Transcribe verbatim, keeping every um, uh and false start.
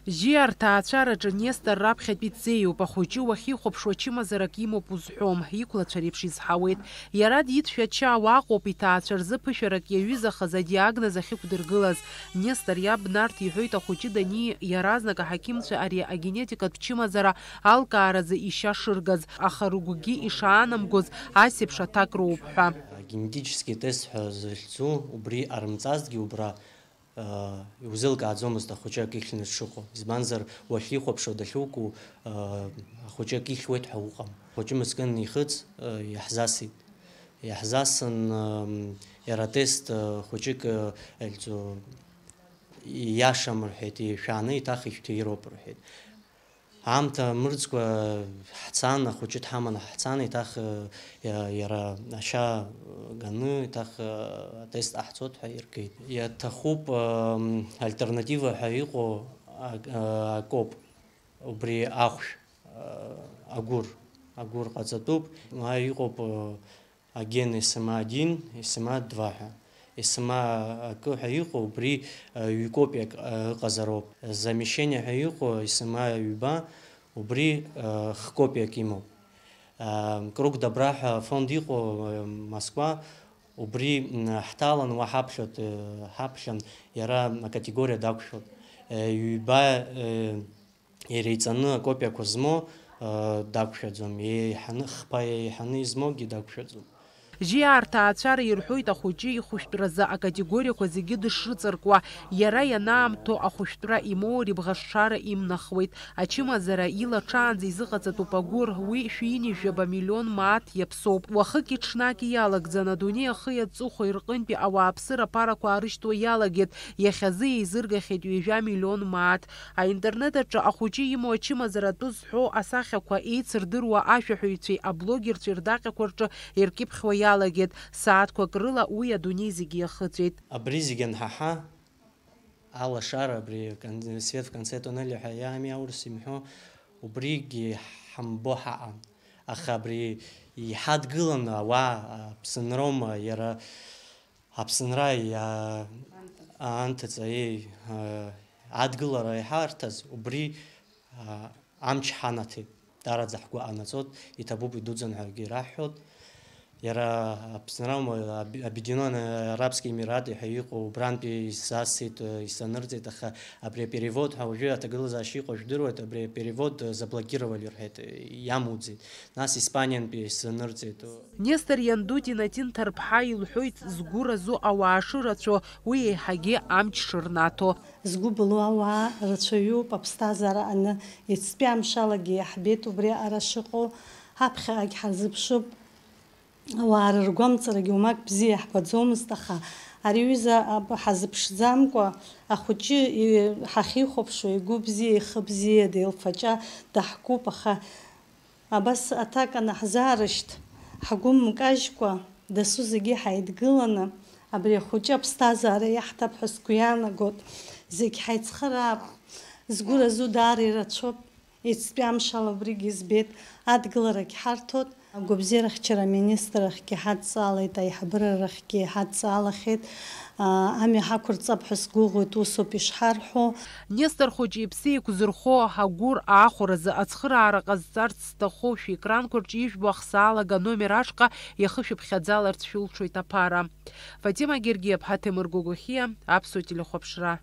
Жьиа рҭаацәараҿы Нестор раԥхьатәи дҵеиуп, ахәыҷы уахьихәаԥшуа чымазарак имоуп узҳәом, иқәлацәа реиԥш изҳауеит. Иара дицәшәача уаҟоуп, иҭаацәа рзы ԥышәарак иаҩызахаз адиагноз ахьықәдыргылаз. Нестор иаб Нарҭ иҳәоит, ахәыҷы дании, иаразнак аҳақьымцәа ари агенетикатә чымазара алкааразы ишьа шыргаз, аха рыгәгьы ишаанамгоз асеиԥш аҭак роуп ҳәа. Агенетический тест ҳәа захьӡу, убри ҟарымҵазҭгьы убра, э, иузеилкааӡомызт ахәыҷы акы ихьны дшыҟоу. Избанзар, уахьихәаԥшуа дахьуку, э, ахәыҷы акы ихьуеит ҳәа уҟам. Ахәыҷы мызкын ихыҵ, э, иаҳзасит. Иаҳзасын, э, иара атест, э, хәыҷык, э, эльӡо, ииашам рҳәеит, ишәааны еиҭах ишәҭироуп рҳәеит. Аамҭа мырӡкәа ҳцан, ахәыҷы дҳаманы ҳцан, еиҭах, э, иа-, иара ашьа ганы, еиҭах, э, атест ҟаҳҵоит ҳәа иргеит. Иаҭахуп, э, альтернатива ҳәа иҟоу ак-, э, акоуп, убри ахәшә, э, агәыр, агәыр ҟаҵатәуп, уа иҟоуп, э, аген СМА один, СМА два ҳәа. СМА акы ҳәа иҟоу, убри, э, ҩ-копиак, э, ыҟазароуп. Замещение ҳәа иҟоу, СМА ҩба, убри, э, х-копиак имоуп. Э, Круг добра ҳәа афонд иҟоу, э, Москва, убри, м, ҳҭалан, уа ҳаԥхьоит, э, ҳаԥхьан, иара акатегориа дақәшәоит. Э, ҩба, э, Иреиҵаны акопиақәа змоу, э, дақәшәаӡом, еиҳаны, хԥа еиҳаны измоугьы дақәшәаӡом. Жьиа рҭаацәара ирҳәоит ахәыҷы ихәышәтәразы акатегориақәа зегьы дышрыҵаркуа, иара ианаамҭоу ахәышәтәра имоур ибӷашшара имнахуеит. Ачымазара илаҽаанӡа изыҟаҵатәуп агәыр, уи шәи-ҩынҩажәаба миллион мааҭ иаԥсоуп. Уахыки-ҽнаки иалагӡан адунеи ахи аҵыхәеи рҟынтәи ауааԥсыра аԥарақәа аарышьҭуа иалагеит, иахьазы еизыргахьеит ҩажәа миллион мааҭ. Аинтернет аҿы ахәыҷы имоу ачымазара атәы зҳәо асахьақәа еицырдыруа ашәаҳәаҩцәеи аблогерцәеи рдаҟьақәа рҿы иркьыԥхьуа иалагеит, сааҭқәак рыла уи адунеи зегьы иахыҵәеит. Абри зегь анҳаҳа, алашара, абри кон-, свет в конце туннеля ҳәа иами аурыс имҳәо, убригьы ҳамбо ҳаҟан. Аха абри иҳадгыланы ауаа, Аԥсынроума, иара Аԥсынра иа-, аанҭыҵ, аиеи, а, адгылара иҳарҭаз, убри, а, амч ҳанаҭеит. Даараӡа ҳгәы ҟанаҵоит, иҭабуп, идуӡӡан ҳәагьы раҳҳәоит. Иара Аԥсынра, м, Об-, Объединённые Арабские Эмираты ҳәа иҟоу убрантәи исасит, исанырҵеит, аха абри аперевод ҳәа уажәы аҭагылазаашьа иҟоу жәдыруеит, абри аперевод заблокировали рҳәеит, иамуӡеит. Нас Испаниантәи исанырҵеит. Нестор ианду Тинатин Ҭарԥҳа илҳәоит, згәы разу ауаа шырацәоу, уи еиҳагьы амч шырнаҭо. Згәы былуа ауаа рацәаҩуп, аԥсҭазаара аны, иацтәи амшалагьы иаҳбеит убри аҟара шыҟоу, ҳаԥхьаҟагь ҳарзыԥшуп. Ауаа рыргәамҵрагьы уамак бзиа иаҳбаӡомызт, аха ари аҩыза аб-, ҳазыԥшӡамкәа, ахәыҷы и-, ҳахьихәаԥшуа, игәы бзиа, ихы бзиа, деилфаҷа даҳкуп, аха Абас аҭак анаҳзаарышьҭ, ҳгәы мкажькәа, дасу зегьы ҳаидгыланы, абри ахәыҷы аԥсҭазаара иаҳҭап ҳәа сгәы иаанагоит. Зегь ҳаицхыраап. Згәы разу даара ирацәоуп. Иацтәи амшала убригьы избеит. Адгыларагь ҳарҭоит. Агәабзиарахьчара аминистррахьгьы ҳадҵаалеит, аиҳабырарахьгьы ҳадҵаалахьеит. Аа, амҩа ҳақәырҵап ҳәа сгәыӷуеит, усоуп ишҳарҳәо. Нестор Хәыҷы иԥсы еиқәзырхо агәыр аахәаразы ацхыраара ҟазҵарц зҭаху шәекранқәа рҿы ижәбо ахсаалага аномер ашҟа иахышәыԥхьаӡаларц шәылшоит аԥара. Фатима Гергиаԥҳа, Ҭемыр Гогохиа, Аԥсуа телехәаԥшра.